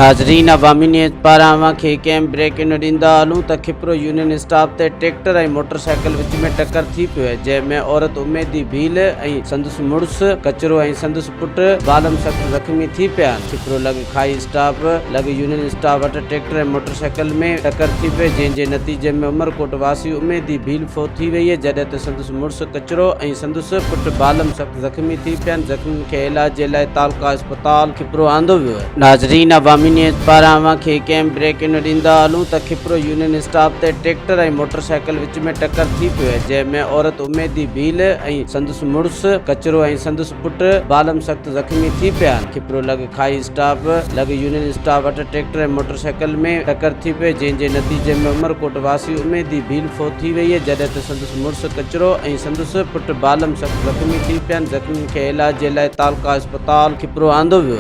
ناظرين عوامي نيوز پاران اوهان کي هڪ اهم بريڪنگ ڏيندا هلون ته کپرو يونين اسٽاپ تي ٽريڪٽر ۽ موٽر سائيڪل وچ ۾ ٽڪر ٿي پيو آهي جنهن ۾ عورت اميدي ڀيل ۽ سندس مڙس ڪچرو ۽ سندس پٽ بالم سخت زخمي ٿي پيا آهن کپرو لڳ کائي اسٽاپ لڳ يونين اسٽاپ وٽ ٽريڪٽر ۽ موٽر سائيڪل ۾ ٽڪر ٿي پئي جنهن جي نتيجي ۾ عمرڪوٽ واسي اميدي ڀيل فوت ٿي وئي جڏهن ته سندس مڙس ڪچرو ۽ سندس پٽ بالم سخت زخمي ٿي پيا آهن زخمين کي علاج جي لاء تعلقه اسپتال کپرو آندو ويو آهي. ناظرين عوامي نيوز پاران اوهان کي هڪ اهم بريڪنگ ڏيندا هلون ته کپرو يونين اسٽاپ تي ٽريڪٽر ۽ موٽر سائيڪل وچ ۾ ٽڪر ٿي پيو آهي جنهن ۾ عورت اميدي ڀيل ۽ سندس مڙس ڪچرو ۽ سندس پٽ بالم سخت زخمي ٿي پيا آهن کپرو لڳ کائي اسٽاپ لڳ يونين اسٽاپ وٽ ٽريڪٽر ۽ موٽر سائيڪل ۾ ٽڪر ٿي پئي جنهن جي نتيجي ۾ عمرڪوٽ واسي اميدي ڀيل فوت ٿي وئي جڏهن ته سندس مڙس ڪچرو ۽ سندس پٽ بالم سخت زخمي ٿي پيا آهن زخمين کي علاج جي لاء تعلقه اسپتال کپرو آندو ويو.